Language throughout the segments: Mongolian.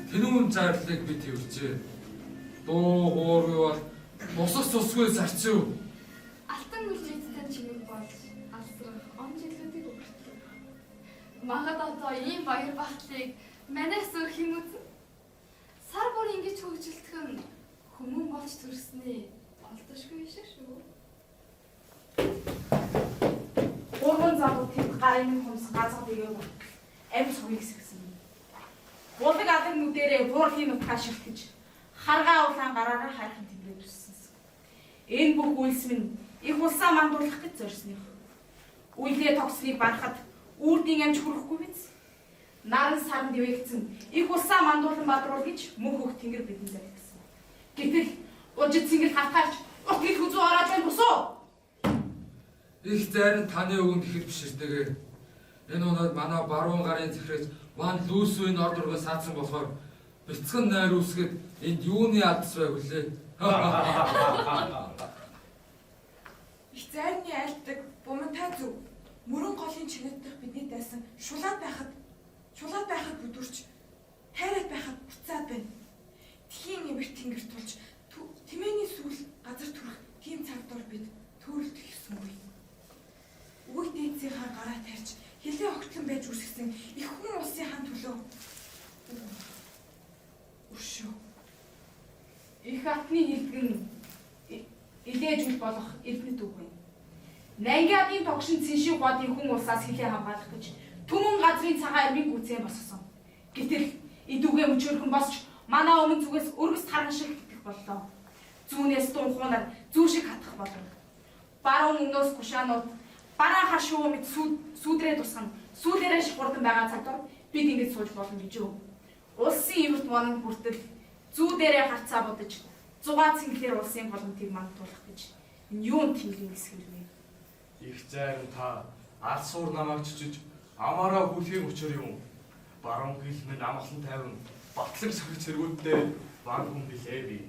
Тэнүүн зарлыг би тэрвжээ. Дуу хуургүй бол бусах цусгүй зарчив. Алтан гүлжээдтэй чимэг болж алсрах он жилүүдийг өвөртлөө. Магад одоо ийм баяр багтлыг манайс өөр хэн үзэн? Сар бүр ингэж хөгжилдөх нь хүмүүн болж төрсний олдошгүй шиг шүү. Гурван залуу тэнд гарын хумс газар дэгээ болтол амь цугийг сэгсэн. Булаг алаг нүдэрээ буурлын нутгаа шилтгэж харгаа улаан гараараа хайрхан тэмрээ төссөн. Энэ бүх үйлс минь их улсаа мандуулах гэж зорьсных. Үйлээ тогсныг барахад үрдийн амж хүрэхгүй биз? Наран саран дэвэгцэн их улсаа мандуулан бадруул гэж мөнх хөх тэнгэр бидэн залгисан. Гэтэл ужид цэнгэл халтгаарч урт гэл хүзүү ороод байна бусуу. Их зайран таны өгөнд ихэд биширтэйгээ. Энэ унаад манай баруун гарын захирагч Ван Лүсвийн ор дургуй саадсан болохоор бяцхан найр үсгэд энд юуны алдс байг вүлээ. Их зайрны айлтдаг бумантай зүв мөрөн голын чинэт дах бидний дайсан шулаад байхад бүдүрч тайраад байхад буцаад байна. Тхийн эвэр тэнгэр тулж тэмээний сүүл газар төрөх тийм цаг дор бид төөрөлдөх ёсонгүй. Үгүй дээдсийнхаа гараа тарьж хилээ огтлон байж үсгсэн их хүн улсын хаан төлөө өршөө. Их атны хилдэг нь илээж үл болох эрдэнэт үг байна. Нангиадын тогшин цэншиг бодын хүн улсаас хилээ хамгаалах гэж түмэн газрын цагаан армийг гүцэн босгосон. Гэтэл идүүгээ мөчөөрхөн босч манай өмнө зүгээс өргөс тарган шиг хэтэх боллоо. Зүүнээс дуунхуунаар зүү шиг хатах болов. Баруун өмнөөс кушаанууд бараа хашуу мэт сүүдрээ тусган сүүлээрээ шихурдан байгаа цаг дор бид ингэж сууж болно гэж юу? Улсын эвэрт вонон хүртэл зүү дээрээ харцаа будаж зугаа цэнгэлээр улсын боломтыг мандуулах гэж энэ юун тэнгэрийн хэсэг вэ? Их зайран та алсуур намайг чичиж амаараа хүлхийн учир юм. Баруун хил минь амгалан тайван батлаг сахиж цэргүүдтэй ван хүн билээ би.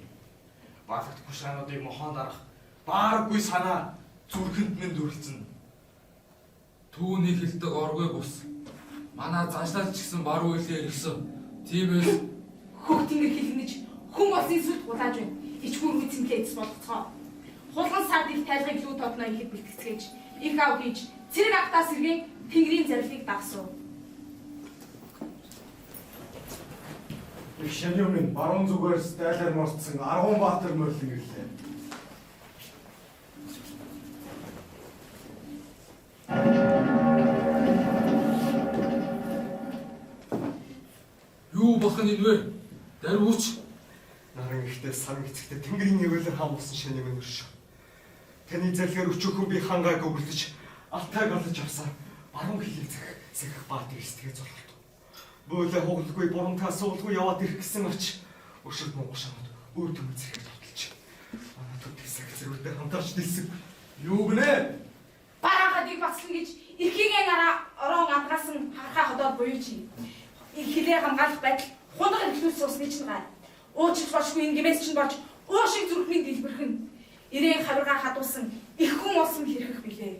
Балагт кушаануудыг мохон дарах бааргүй санаа зүрхэнд минь дүрлцэн. Түүний хилдэг оргүй бус. Манай заншлаач гэсэн баруун хилээ ирсэн. Тиймээс Хөх тэнгэр хилэгнэж хүн улсын сүлд гулааж байна. Ичгүүргүй цэнгэлээ эцэс болгоцгоо. Хулган сард их тайлгыг лүү тодноо ихэд бэлтгэцгээж их ав хийж цэрэг агтаас сэргээн тэнгэрийн зарлигийг дагсав. Их шаниу минь баруун зүгээр стайлаар морцсон Аргун Баатар морилон ирлээ. Юу болох нь энэ вэ? Дарвууч. Наран ихтэй сан эцэгтэй тэнгэрийн нэгүүлэн хаан болсон шаниу минь өршөө. Таны залгаар өчөөхөн би хангааг өглөж алтайг олж авсан баруун хилийг зэх Баатар сэтгээ золголт. Бөөлө хугалгүй бурамтаа суулгүй яваад ирэх гэсэн ач өшөрт монгол шамд өөр төмөн зэрэг тотолж. Манай төв сах зэрэгтэй хамтарч дэлсэн. Юу гинэ? Бараахад их батлан гэж эрхийгээ нараа орон адгаасан хархаа ходоод буюу чи. Их хилээ хамгаалах байдал хундаг эрхлүүс суусны чинь гай. Уучлах болшгүй энэ гэмээс чинь болж уу шиг зүрхний дэлбэрхэн. Ирээн хавиргаа хадуулсан их хүн улсам хэрхэх билээ.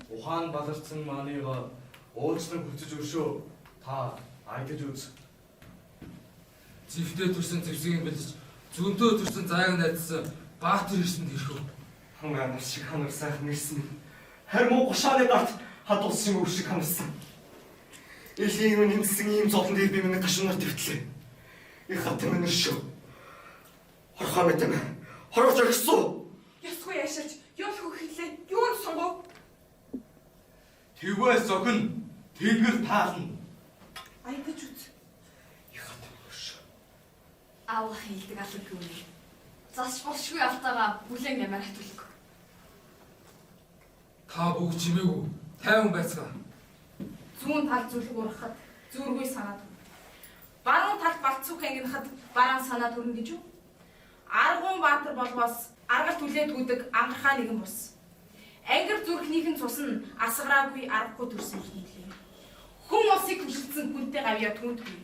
Ухаан баларцсан маныгаа уучлан хүчиж өршөө. Та айдаж үз. Зэвтэй төрсэн зэвсгийг бэлдэж зөнтөө төрсэн заяаг найдсан Баатар ирсэнд ирэхв. Хангаа нар шиг ханар сайхан ирсэн. Харин муу гушааны гарт хадуулсан өв шиг ханарсан. Элийн минь хэмсэн ийм зовлон дээр би миний гашуунаар твтлээ. Их хат минь өршөө. Хорхоо мэт юм. Хорооч орхисон. Ёсгүй яшилж юм хөх хилээ юунд сунгав? Тэгвээс зохин тэнгэр таална. Айдаж үз. Их хат минь өршөө. Аавах хилдэг алаг гүнэ. Засч болшгүй алтаагаа бүлээн ямар хатуулг. Та бүгд чимээгүй тайван байцгаа. Зүүн тал зүлэг ургахад зүргүй санаа төрнө. Баруун талд балцуух ангинахад бараан санаа төрнө гэж юу? Аргун Баатар болвоос аргалт хүлээ түүдэг ангархаа нэгэн бус. Ангир зүрхнийхэн цус нь асгараагүй аргагүй төрсөн хийлээ. Хүн улсыг хүчилсэн хүнтэй гавьяа түүнд хүй.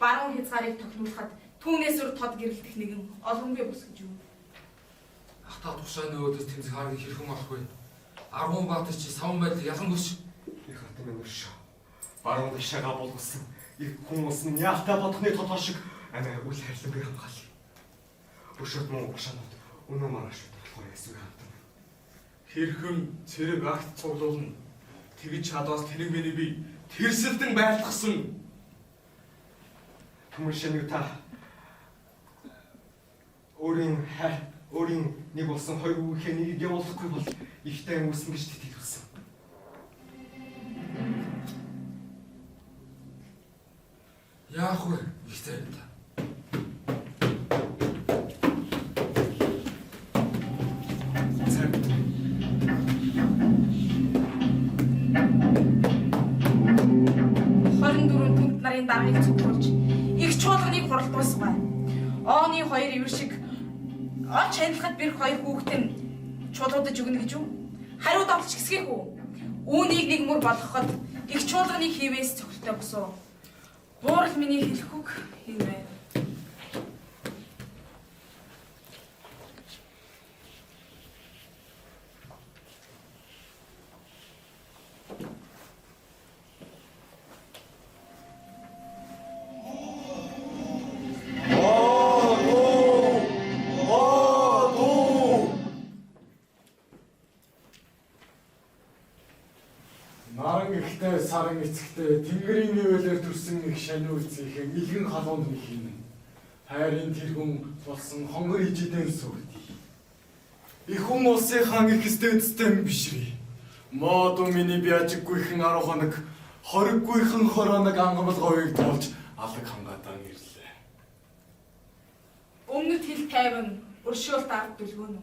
Баруун хязгаарыг тохируулахад түүнээс өр тод гэрэлтэх нэгэн олонгүй бус гэж юу? Ахта тушааны өөдөөс тэмцэх харгийг хэрхэн олох вэ? Аргун Баатар чи саван байдал ялангуйч. Их хат минь өршөө. Баруун ташаага булгасан. Их хүн улс минь яалтай бодохны толгой шиг амиа үл хайрлан би хамгаалъя. Өшөөт мөн гушаанууд өнөө маргааш болохоор ясвыг хантан. Хэрхэн цэрэг агт цуглуулна. Тэгж чадвас тэнэг миний би тэрсэлдэн байлгасан. Түмэн шинэ та өөрийн хайр өөрийн нэг болсон хоёр үеийнхээ нэгийг явуулахгүй бол ихтэй үүснэ гэж тэтгэлсэн. Яах вэ? Их зайран та. Цаг 24 түмт нарын даргаыг цуглуулж их чуулганыг хуралдуулсгай. Ооны хоёр ивэр шиг олж хяналтад бэрх хоёр хүүхдээ нь чуулгуудаж өгнө гэж үү? Хариу давталж гисгэх үү? Үүнийг нэг мөр болгоход их чуулганыг хийвээс цохилтой босов. Буурал миний хэлэх үг энэ байна. Наран ихтэй саран эцэгтэй тэнгэрийн нивэлээр төрсөн их шаниу эцгийнхэн илгэн халуунд нэг хийнэ. Хайрын тэрхүн болсон хонгор ижидэн сүрдий. Их хүн улсын хаан их стэдстэй бишрий. Модун миний би ажиггүйхэн 10 хоног, хориггүйхэн 20 хоног ангамл говийг туулж алаг хангадаан ирлээ. Өмнөд хил тайван өршөөлт ард дүлгөөнө.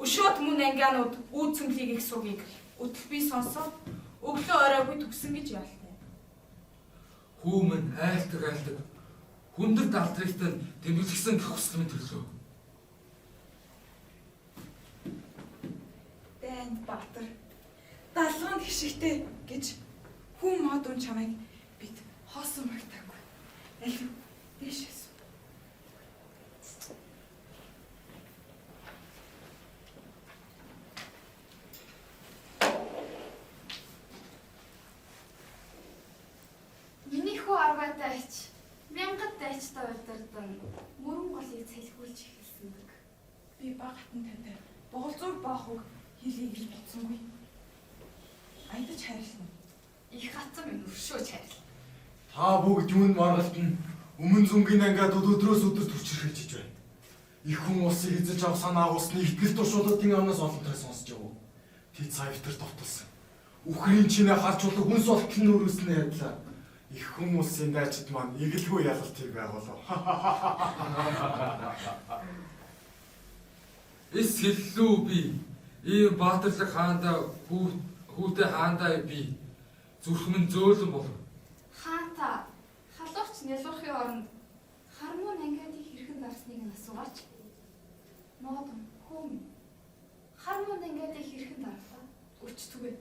Өшөөт мөн ангианууд үүд цөмлийг их сугийг өтөл би сонсоод өглөө оройгүй төгсөн гэж яалтай. Хүүмэн айлтаг айлтаг хүндэр далдрагтай тэмдэглэсэн гэх хүсэл минь төрлөө. Дайнд Баатар. Далгоонд хишигтэй гэж хүн модун чамайг бид хоосон магтаагүй. Алив дээшээс. Миний хүү арвайтай ач мянгад дайчтай удирдан мөрөн голыг цалхиулж эхэлсэндэг. Би баг хатан тантай боголзуур баах үг хэлье гэж бодсонгүй. Аядаж хайрлана. Их хатсан минь өршөөж хайрлаа. Та бүгд юунд маргалт нь өмнө зүнгийн ангиад өдрөөс өдөр түвчэрхэж байна. Их хүн улсыг эзэлж авсан агуулсны ихтгэл туршуулгын амнаас олонтой сонсч яв. Тэд саявтар товтолсон. Үхрийн чинээ харж улаг хүнс болтол нь өрөөснө ядлаа. Их хүн улсын дайчид маань эгэлгүй ялалтыг байгуулав. Эс хэллүү би. Ийм баатарлаг хаандаа хүүтэй хаандаа би. Зүрх минь зөөлөн болов. Хаан та халуурч нялуурхын оронд хармуу ангиадыг хэрхэн дарсныг нь асуугаач. Модон хүү минь хармуу ангиадыг хэрхэн дарлаа? Өч түгэ.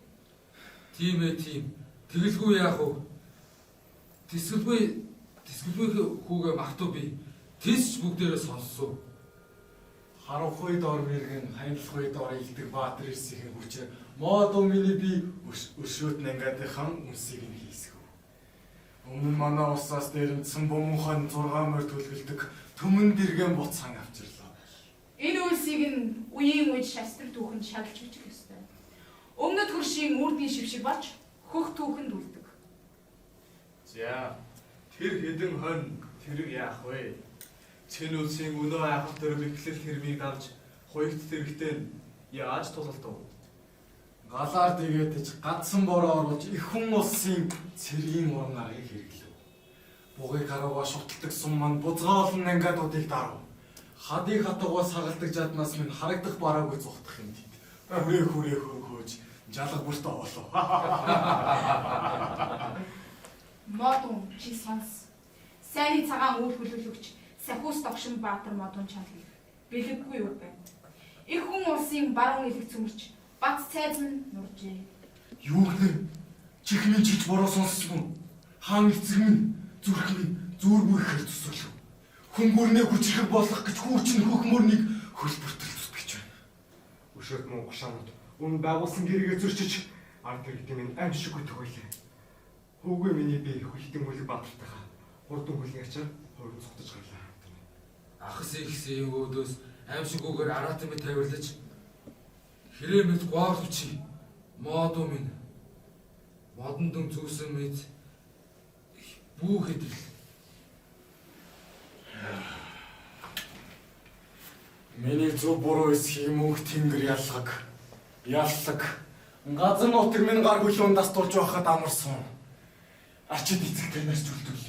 Тийм ээ тийм. Тэгэлгүй яах вэ? Тэсгэлгүй тэсгэлгүй хүүгээ магтуу би. Тэс ч бүгдээрээ сонссон. Харанхуй дор мэрэгэн ханилхуй дор илдэг баатар ирсхийн хүчээр модон миний би өршөөт нангадынхан үнсийг нь хийсгэв. Өмнө нь манай улсаас дээрэмдсэн бумунхан 6 морь түлгэлдэг түмэн дэргэн бут сан авчирлаа. Энэ үйлсийг нь үеийн үед шастар түүхэнд шалж бичих ёстой. Өмнөд хөршийн үрдийн шившиг болж хөх түүхэнд үлдэг. За тэр хэдэн хонь тэрэг яах вэ? Цэн үлсийн өнөө айхал дөрөв эхлэл хэрмийг давж хуйгт тэрэгтэй нь яаж тулалдав? Галаар дэгээдэж гадсан бороо оруулж их хүн улсын цэргийн уран аргыг хэрэглэв. Бугыг харуугаа шуталдаг сум маань бузгаа олон ангиадуудыг дарав. Хадыг хатуугаа сагалдаг жаднаас минь харагдах бараагүй зугтах юм тэд. Хүрээ хүрээ хөөж жалга бүрт оолов. Модун чи сонс. Сайны цагаан үйл хөлөөлөгч Сахиус догшин Баатар модун чамд хэлэх. Бэлэггүй юу байна. Их хүн улсын баруун элэг цөмөрч бат цайз нь нуржээ. Юу гэнэ? Чихний чиж бороо сонссон. Хаан эцэг минь зүрх минь зүргүй ихээр төсөөлөв. Хүн гүрнээ хүчрэх болох гэж хүүчин хөх мөрнийг хөл бүртэл зүтгэж байна. Өшөөт мөн гушаанууд үн байгуулсан гэргээ зөрчиж ард иргэдийн минь аимшиггүй төгөөлээ. Хөвгөө миний бие хүлтэн хүлэг баатартайхаа хурдан хүлний ачаар хурдан цухтаж гарлаа. Ахс ихсэн өөдөөс аимшиггүйгээр араатан мэт тавирлаж хэрэг мэт гоор хүчий. Модуу минь. Модон дүн зүүсэн мэт бүү хэдэл. Миний зөв буруу эсхийг мөнх тэнгэр яллаг. Яллаг. Газар нутаг минь гар хөлөөнд дастуулж байхад амарсан. Ачид эцэг танаас зүлдвэл.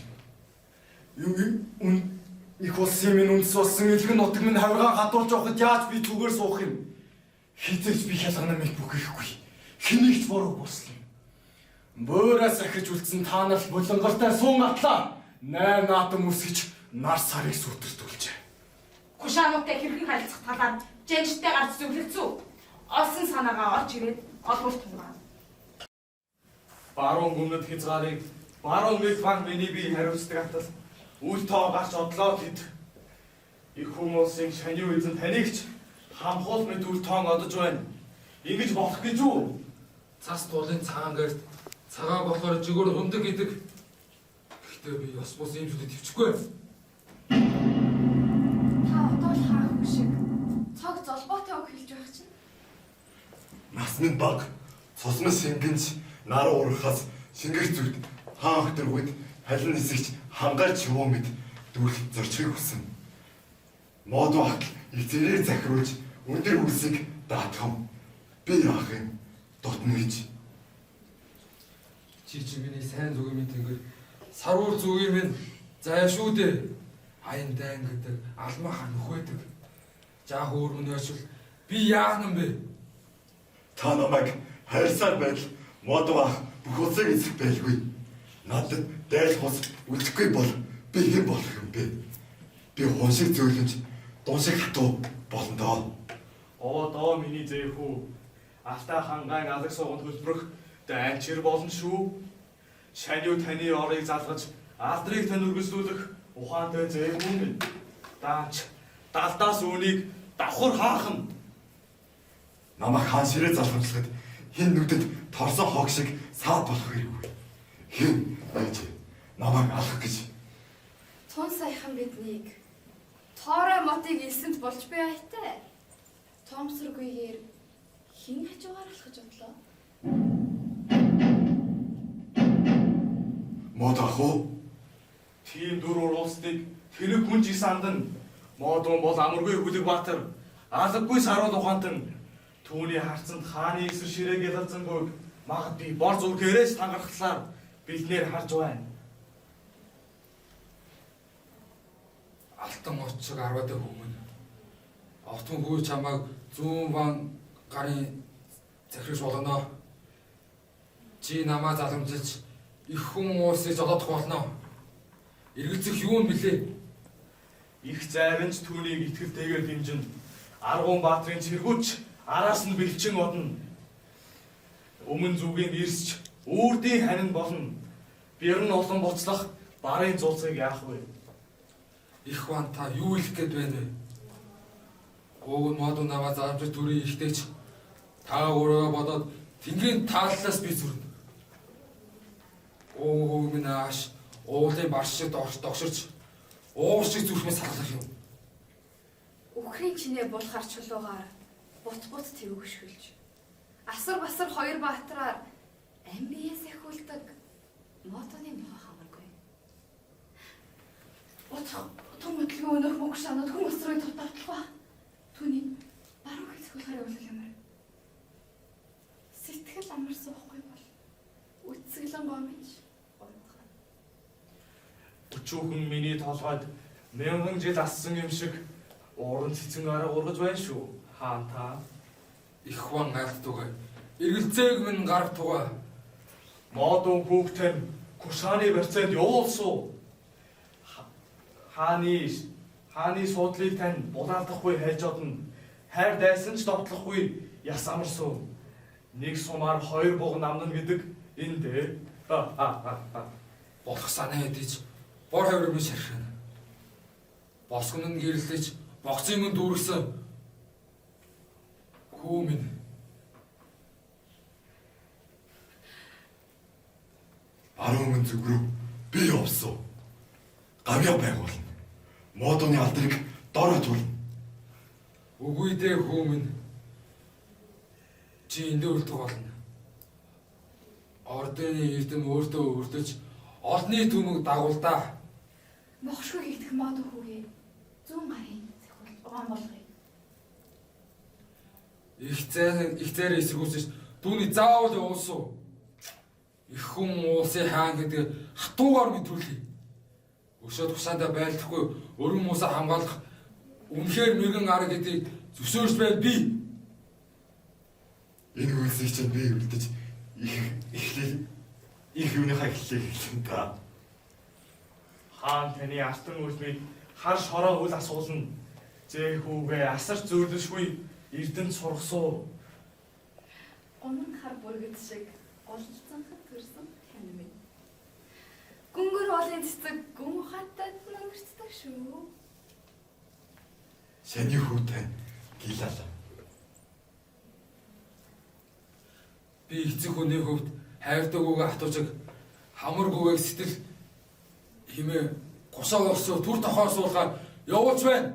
Юм үн их улсын минь үндэс болсон элгэн нутаг минь хавиргаан хадуулж байхад яаж би зүгээр суух юм? Хизээч би хялгана мэт бүхэхгүй. Хэнийг ч буруу болсон юм. Буураас ахиж үлдсэн та нар л булангартай суун атлаа. Найм наадам үсгэж нар сарыг сүтэртүүлжээ. Кушаануудтай хэрхэн харилцах талаар жанжтай гарч зөвлөлцөө. Олсон санаагаа олж ирээд олбор тунгаа. Баруун гүмнэд хязгаарыг баруун мэд ван миний бие хариуцдаг атал үл тоо гарч одлоо тэд. Их хүмүүс улсын шаниу эзэн таныг ч хамхуул мэд үл тоон одож байна. Ингэж болох гэж үү? Цас туулын цагаан гэрт цагаа болохоор жигүүр хундаг гэдэг. Гэхдээ би ёс бус ийм зүйлийг төвчгүй. Та одоо л хаах хүн шиг цог золбоотой үг хэлж байх чинь. Нас минь баг, цус минь шингэнч, нар уурхаас шингэх зүгт хаан хөтөргүйд халин нисэгч хангай чивуу мэд дүүрх зорчгийг хүсэн. Модуу хатал эзэрээр захируулж өндөр үлсийг даатгам. Би яах юм? Дутна гэж. Чи чи миний сайн зүгийн минь тэнгэр саруул зүгийн минь заяа шүү дээ. Аян дайн гэдэг алмаа хар нөхөдөг. Жаах өөр мөн очвол би яах юм бэ? Та намайг хайрсаар байдал модуу ах бүх улсыг эзэх байлгүй. Надад дайлах ус үлдэхгүй бол би хэн болох юм бэ? Би хун шиг зөөлөнч, дун шиг хатуу болно доо. Оо доо миний зээхүү. Алтай хангаан алаг сууганд хөлбөрөх дайнчир болно шүү. Шаниу таны орыг залгаж алдрыг тань үргэлжлүүлэх ухаантай зээхүү минь. Даанч далдаас үүнийг давхар хаахна. Намайг хаан ширээ залгамжлахад хэн нүдэд торсон хог шиг саад болох хэрэггүй. Хэн байж намайг алах гэж. Тун саяхан биднийг тоорой мотыг элсэнд болж буй аятай. Тоомсоргүйгээр хэн хажуугаар алхаж одлоо? Мод ах уу? Тийм дүр уруулсныг тэрэг хүн жи сандан модон бол амаргүй хүлэг баатар алгагүй саруул ухаантан түүний харцанд хааны эсэр ширээг ялалзангүйг магад би бор зүрхээрээс тангарахлаар биднээр харж байна. Алтан мод шиг арваатай хүмүүн. Отон хүү чамайг зүүн ван гарын захирагч болгоно. Чи намаа заламжилж их хүн уусыг жолоодох болно. Эргэлзэх юу юм бilé? Их зайранч түүнийг итгэлтэйгээр дэмжин Аргун баатрын цэргүүч араас нь бэлчин одно. Өмнө зүгийн ирсч үүрдийн харин болно. Бэр нь олон буцлах барын зулцыг яах вэ? Их ван та юу хэлэх гээд байна вэ? Гууг нь модон намаа заламжиж төрийн ихтэйч та өөрөө бодоод тэнгэрийн тааллаас би зүрнэ. Гууг минь ааш уулын барш шиг догширч уур шиг зүрхмээ салгах юм. Үхрийн чинээ булахар чулуугаар бут бут тэвгшүүлж асар басар хоёр баатраар ам бие сахиулдаг мотоны нохоо хамаргүй. Утах том хөдөлгөөн өнөөх мөнгө шанууд хүн усрыг тутавтлаа. Түүний баруун хэсэг болохоор явуулал ямар. Сэтгэл амар суухгүй бол үцэглэн гомж гомдох. Өчүүхэн миний толгойд мянган жил ассан юм шиг ууран цэцэн арга ургаж байна шүү. Хаан та Их ван айлтугай. Эргэлзээг минь гарав тугаа. Модон хүүхдэн Кушаны барьцаанд явуулсуу. Хааны суудлыг тань булаалдахгүй хайж одно. Хайр дайсан ч довтлохгүй яс амарсуу. Нэг сумаар хоёр буг намна гэдэг энэ дээ. Болох санаа хэдий бор хаврын минь шархна. Босгон нь гэрлэж богцын минь дүүргэсэн хүү минь. Баруун өмнө зүг рүү би явсан. Гавьяа байгуулна. Модоны алдрыг дор хожуулна. Үгүй дээ хүмүүн. Чи эндээ үлдэх болно. Ордны эрдэм өөртөө өрдөж олонний түмэг дагуулдаа. Мохшгүй гэгдэх мод хүүгээ зүүн гарын зэхүүл угаан болгоё. Их зайраа эсэргүүцэж түүний заавал явуулсан. Их хүн уулсын хаан гэдэг хатуугаар мэдрүүлье. Өшөөд тушаандаа байлдахгүй өргөн мусаа хамгаалах үнэхээр мэрэгэн арга гэдгийг зөвшөөрч байна би. Энэ үйлсийг чинь би үлдэж их эхлэл их юуныхаа эхлэлийг хэлсэн та. Хаан таны алтан үлмийг хар шороо үл асуулна. Зээх хүүгээ асар зөөлөшгүй эрдэнэ сургасуу. Гунан хар бүргэд шиг голцонход төрсөн хань минь. Гүнгөр уулын цэцэг гүн ухаантай мөнгөрцдөг шүү. Шаны хүүтэй гилал. Би эцэг хүний хувьд хайрдаг үгээ хатуучиг хамар гүгээг сэтгэл химээ гушаа уусуу түр тохоо суулгаад явуулж байна.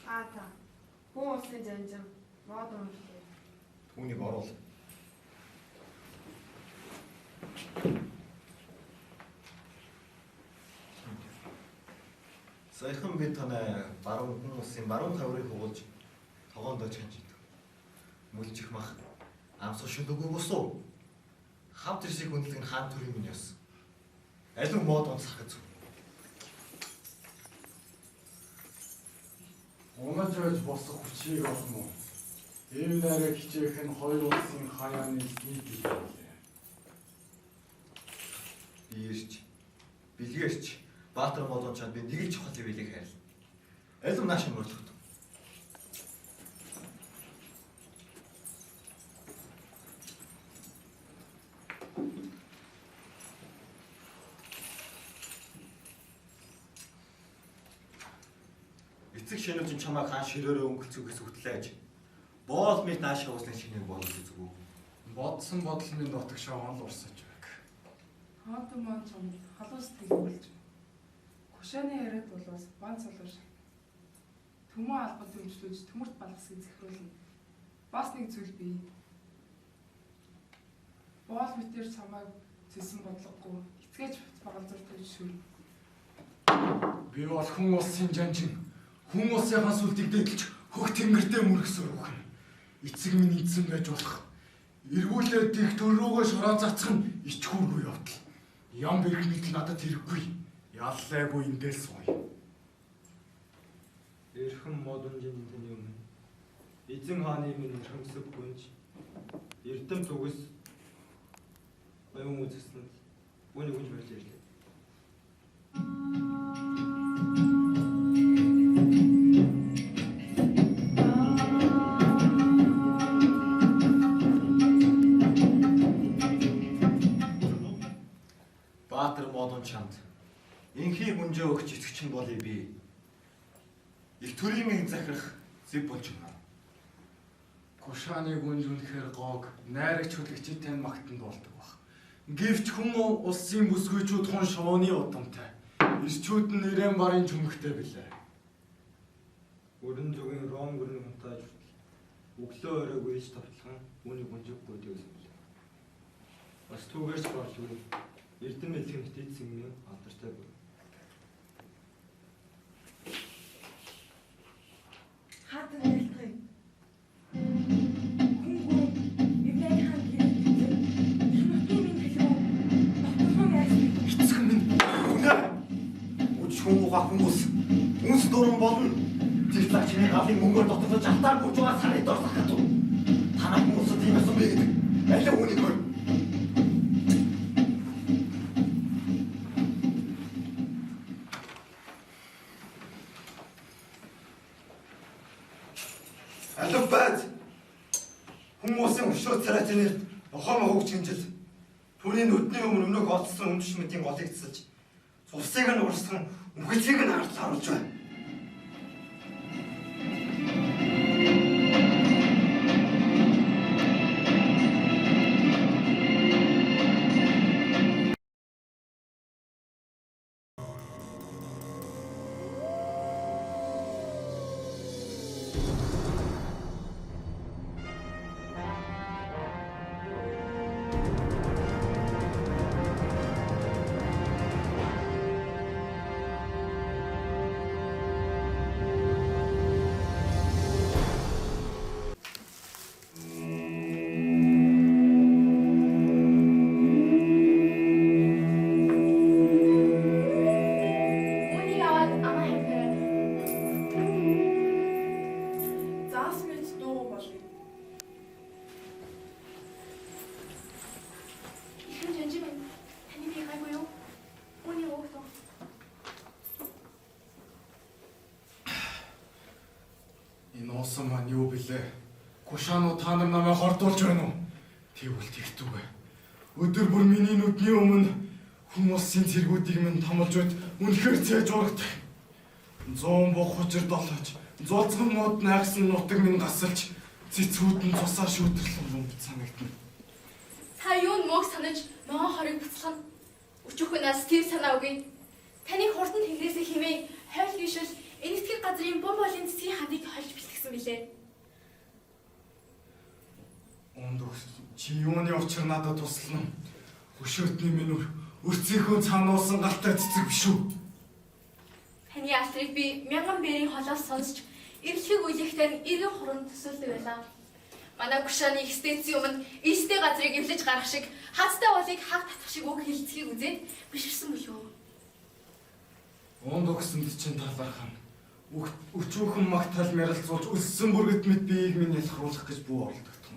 Аа та. Хүн улсын жанжин мод унжлаа. Түүнийг оруул. Саяхан би танай баруун хүн улсын баруун таврыг хугалж тогоондоо чанж идэв. Мүлжих мах амсах шүлэггүй босуу. Хав тэрсийг хүндлэг нь хаан төрийн минь ёс. Алин мод унсах гэж. Унаж байж босох хүчийг олно уу? Ийм нарай хичээх нь хоёр улсын хаяаны нийт билээ. Би ирч бэлгэрч Баатар модон чанд би нэг л чухал хэвэлийг хайрлаа. Алим нааш мөрдлөхт. Эцэг шинүүчин чамайг хаан ширөөрөө өнгөлцүүгээс үтлээж. Боол мэт нааш явуулсан шинийг болгож үзгүү. Бодсон бодол минь нутаг шаван л урсаж байг. Хаан маань чамд халуун сэтгэл болж байна. Кушааны яриад болоос бан салуур шат. Түмэн албан төвчлүүлж төмөрт балгасыг зэхрүүлнэ. Бас нэг зүйл бий. Боол мэтэр чамайг зэсэн бодлогогүй эцгээж багалзар тавьж шүрнэ. Би бол хүн улсын жанжин. Хүн улсынхаа сүлдийг дэдэлж хөх тэнгэрдээ мөргсөр үхэн. Эцэг минь эзэн байж болох. Эргүүлээд дэх төр рүүгээ шороо цацах нь ичхүүргүй явдал. Ям бэрх мэдл надад хэрэггүй. Яллайгүй эндээс сууя. Эрхэм модонжийн таны өмнө эзэн хааны минь эрхэмсэг гүнж эрдэм зүгс оюун үзэсгэлэнд үүнийг гүнж барьж ирлээ. Баатар модон чамд инхий гүнжээ өгч эцэгч нь болъё би. Их төрийн минь захирах зэв болж өгнө. Кушааны гүнж үнэхээр гоог найрагч хүлэгчид тань магтанд болдог бах. Гэвч хүн улсын бүсгүйчүүд хүн шувууны удамтай. Ирчүүд нь нэрэн барын чүмэгтэй билээ. Өрн зүгийн Ром гүрний хүнтэй хүртэл өглөө оройг ээж тавтлан үүнийг гүнжээгүй дэгсэн билээ. Бас түүгээрч болгүй. Эрдэм элэг мэт эзэн алдартай буй. Хаатан айлтгая. Хүн гүн Ивнай хаан гэрээ бицэн. Их нутгийн минь хэлэв. Тогтолгоон айсан. Эцэг минь үнэ. Үж хүн угаа хүмүүс үнс дуран болно. Тэр цаг чиний галын мөнгөөр доторлож алтаар гүйж байгаа сарын дор сахатуу. Танай хүмүүсд тийм байсан бэ гэдэг. Алин үнийг хөр. Алив байз. Хүмүүсийн өшөө царай нэр нохоо хөгж хинжил. Түүний нүдний өмнө өмнөх олдсон өмч мэдийн голыг цэцэлж цусыг нь урсган үхэлцгийг нь хардл харуулж байна. Үүнийг аваад амаа хавь бариад. Заас мэд дуу болъё. Ихэн жанжин минь таны бие гайгүй юу? Үүнийг өөх дөө. Энэ уусан маань юу билээ? Кушану та нар намайг хордуулж байна уу? Тэгвэл тэгтүүгэ. Өдөр бүр миний нүдний өмнө хүн улсын цэргүүдийг минь томолж байд үнэхээр цээж урагдах. 100 бух хучир долоож, зулцган мод найгсан нутаг минь гасалж, цэцгүүд нь цусаа шүүтэрлэн бомб санагдана. Та юун мөөг санаж могон хорыг буцалгана. Өчүүхөнөөс тэр санаа өгье. Таны хурдан тэнгэрээсээ хэмээн хойл гişэл энэтхэг газрын бум болын цэцгийн хандыг хольж бэлтгэсэн билээ. Унд чи юуны учир надад туслана? Өшөөтний минь өрцийнхөө цаануулсан галтай цэцэг биш үү? Таны алтрыг би мянган бэрийн холоос сонсч эрлэхийг үлэх тань эргэн хуран төсөөлдөг байлаа. Манай Кушаны экстенцийн өмнө элстэй газрыг эвлэж гарах шиг хацтай уулыг хаг татах шиг үг хэлцгийг үзээд биширсэн бөлөө. Унд өгсөнд чинь талархана. Өчүүхэн магтаал мяралцуулж өссөн бүргэд мэд биеийг минь ялхруулах гэж бүү оролдогдсон.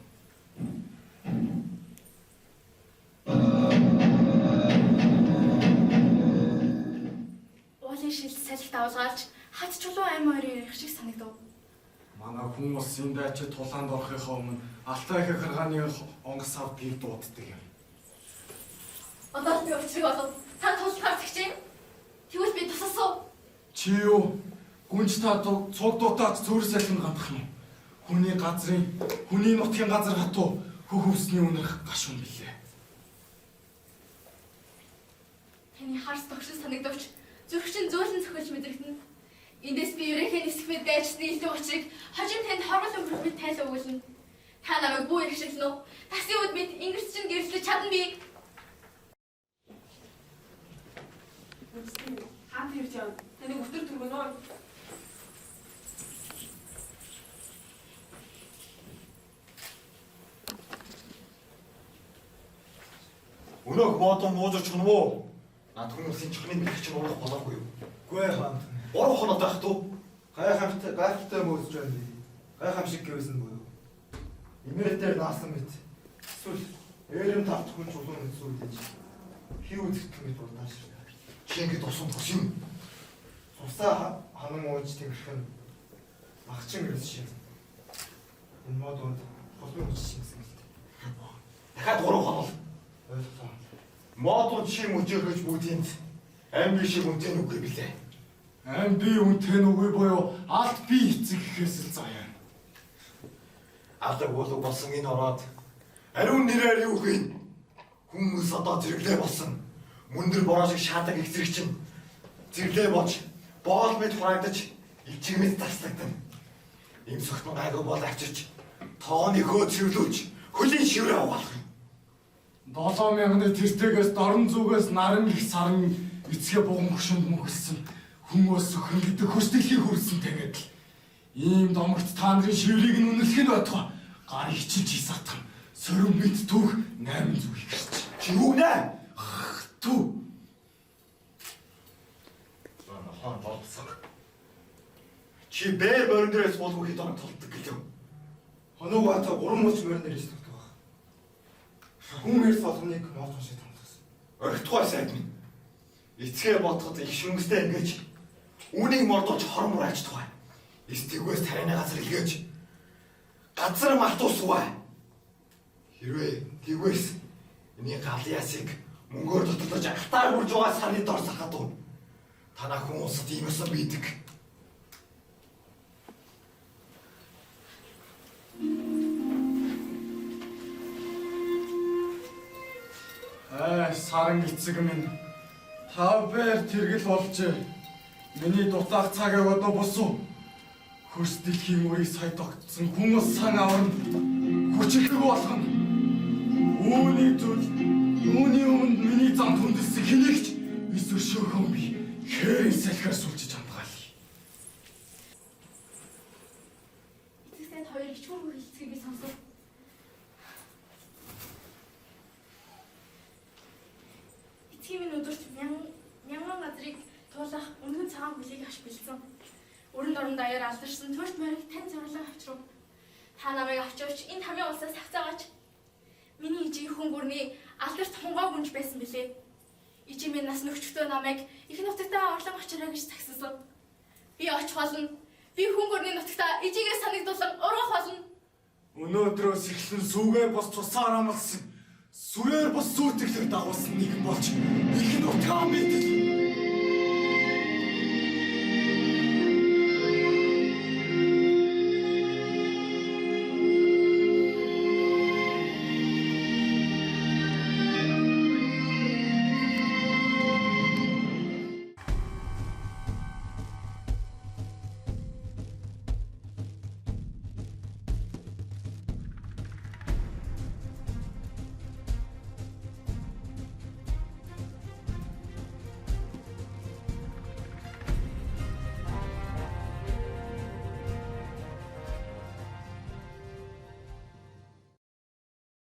Уулын шил салхи давлгаалж хац чулуу ам ойрын ярих шиг санагдав. Манай хүн улсын дайчид тулаанд орохынхоо өмнө Алтай хахиргааны онгоц авдгийг дууддаг юм. Одоо л би учрыг олов. Та тулахаар зэгчээ. Тэгвэл би тусалсан. Чи юу? Гүнж та цуг дутаач цөөр салхинд гандах юм. Хүний газрын, хүний нутгийн газар хатуу хөх өвсний үнэрх гашуун билээ. Таны харс тогшин санагдавч зүрх чинь зөөлөн цохилж мэдрэгдэнэ. Эндээс би ерөөхөө нисэх мэт дайчны элдв учрыг хожим танд хоргол өнгөрөх мэт тайл өгүүлнэ. Та намайг бүү иршилнэ үү? Тасын үд мэд ингэрч чинь гэрлэж чадна би. Хаан тэрж яв. Таныг өвтөр түргэнэ үү? Өнөөх модон муужч чунав уу? Над хүн улсын чухмын бэлгч чинь урах болоогүй юу? Үгүй ээ хаан. 3 хоног байх туу. Гайхамшигтай гайхалтай мөсөж байна би. Гайхамшиг гэвсэн буюу. Имээр дээр наасан мэт. Эсвэл ээрэм тавт хүн чулуун мэт сүлдэж. Хий үзэгдэл мэт урдааш. Чи ингэж усан тус юм. Цусаа ханан ууж тэнгэрх нь багчин гэрс шиг. Энэ мод унд хулмын хүч шимсэн л дээ. Дахиад 3 хоног. Ойлголоо. Модон чи мөжөөхөж бүгдийнд ам би шиг үнтэй нүггүй билээ. Ам би үнтэй нүггүй буюу алт би эцэг гэхээс л заяа. Алаг болог болсон энэ ороод ариун нэрээр юу хийн? Хүмүүс одоо зэрэглээ болсон. Мөндөр бороо шиг шаадаг их зэрэг чинь зэрэглээ болж боол мэд хураагдаж илчиг мэд таслагдана. Им сохтон гайгүй бол авчирч тоогоны хөө цэвлүүлж хөлийн шиврээ угаалгах юм. 7000-ны тэртегээс дорн зүгээс наран их саран эцгээ буган хөшөнд мөхөлсөн хүмүүс өхрөн гэдэг хөрс дэлхийг хүрсэн тэгээд л ийм домогт та нарын шиврийг нь үнэлэх нь байтугай гар хичилж хийсатхан сорин мэд түүх 8 зүг ихэрч. Чи юу нэ? Тү. Хон болцсон. Чи бээр морин дээрээс болгүй хэд он толдог гэлээ. Хоног бата 3 мөч морин дээрээс тогтох байх. Хүн эрс болгоныг моолхон шиг томлсон. Орхитгой сайд минь. Эцгээ бодоход их шүнгэстэй ингэж үүнийг мордуулж хормор аж тухай. Эс тэгвээс тарианы газар илгээж газар малтуусваа. Хэрвээ тэгвээс миний галын ясыг мөнгөөр дотолдож алтаар бүрж байгаа сарны дор сахад уу. Танаа хүн улсад ийм ёсон бидэг. Ай, саран эцэг минь. Тав бээр тэргэл болж миний дутаах цаг одоо босуу. Хөрс дэлхийн үрийг сая тогтсон хүмүүс сан аварна. Хүчрхэг болгоно. Үүний зүйл үүний өмнө миний зам хүндэлсэн хэнийг ч эс өршөөхөн би хээрийн салхиар сүлжиж хандгаалъя. Эцэг танд хоёр ичгүүргүй хэлцгийг би сонсов. Эцгийн минь өдөрт мянган газрыг туулах үнэн цагаан хүлийг авч бэлдсэн. Өрн дорн даяар алдарсан төрт морийг тань зориулан авчрав. Та намайг авчирч энэ тамийн улсаас хавцаагаач. Миний ижиг хүн гүрний алдарт хунгай гүнж байсан билээ. Ижиг минь нас нөхчөхдөө намайг их нутагтаа орлон очроо гэж тагссан. Би очих болно. Би хүн гүрний нутагтаа ижигээ санагдуулан ургах болно. Өнөөдрөөс эхлэн сүгээр бос цусаар амлсан. Сүрээр бос сүйтгэлээр дагуулсан нэгэн болж их нутгаа би